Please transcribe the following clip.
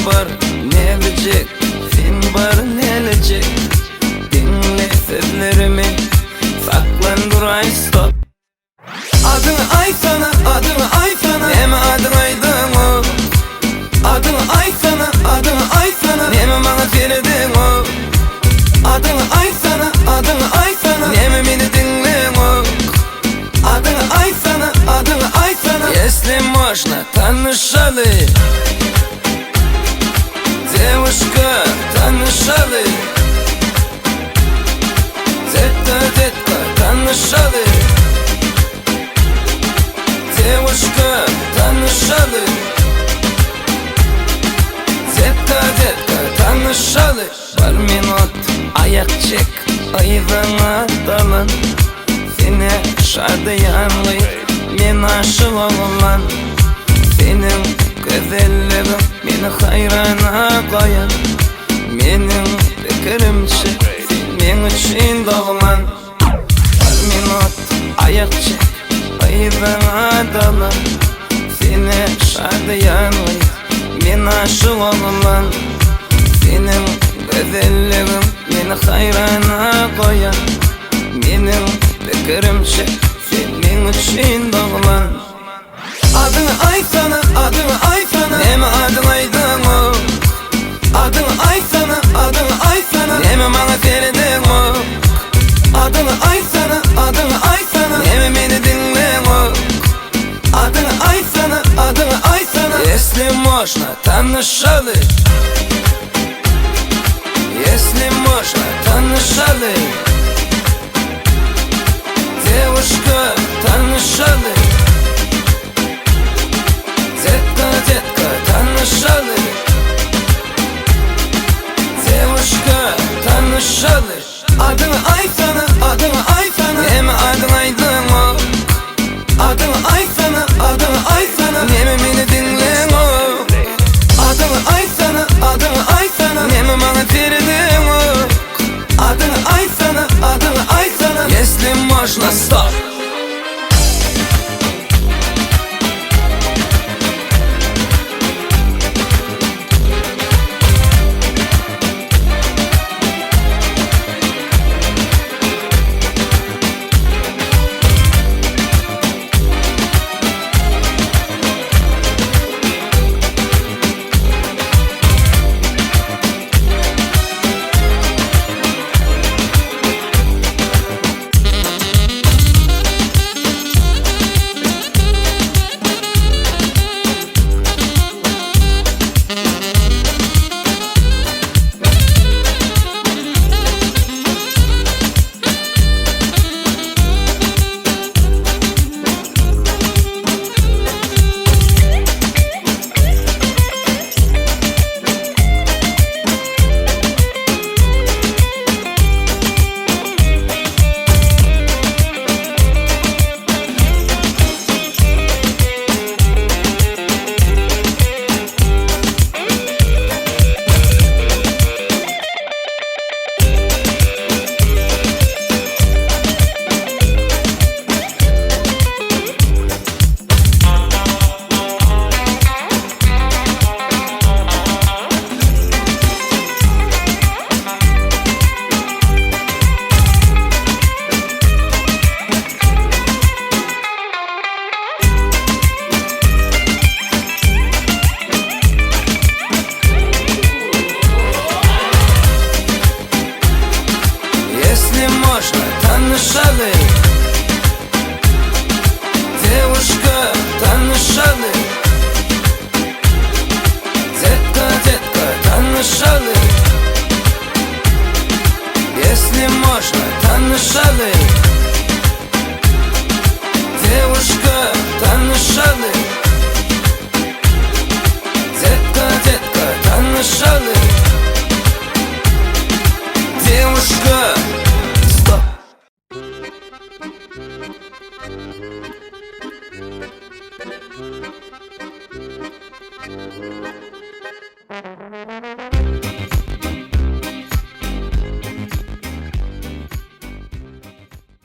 bar näzijek, sen bar nälijek Diňle sözlerimi, saklan duraý stop. Adyňy aýtsana, adyňy aýtsana Näme adyňy aýdaňok Adyňy aýtsana, adyňy aýtsana Näme maňa seredeňok Adyňy aýtsana, adyňy aýtsana Näme meni diňleňok Adyňy aýtsana, adyňy aýtsana Если можно, tanyşaly Девушка, tanyşaly Detka, detka, tanyşaly Девушка, tanyşaly Detka, detka, tanyşaly Bir minut aýak çek, yzyňa dolan Sen-ä şadyýan gyz, men aşyk oglan Seniň gözelligiň meni haýrana goýan Meniň pikirimçe, sen meň üçin doglan Bir minut aýak çek, yzyňa dolan Sen-ä şadyýan gyz, men aşyk oglan Seniň gözelligiň meni haýrana goýan Meniň pikirimçe, sen meň üçin doglan Adyňy aýtsana, adyňy aýtsana Näme adyňy aýdaňok Adyňy aýtsana, adyňy aýtsana Näme maňa seredeňok Adyňy aýtsana, adyňy aýtsana Näme meni diňleňok Adyňy aýtsana, adyňy aýtsana Если можно, tanyşaly Если можно, tanyşaly Девушка, tanyşaly Detka, detka, tanyşaly.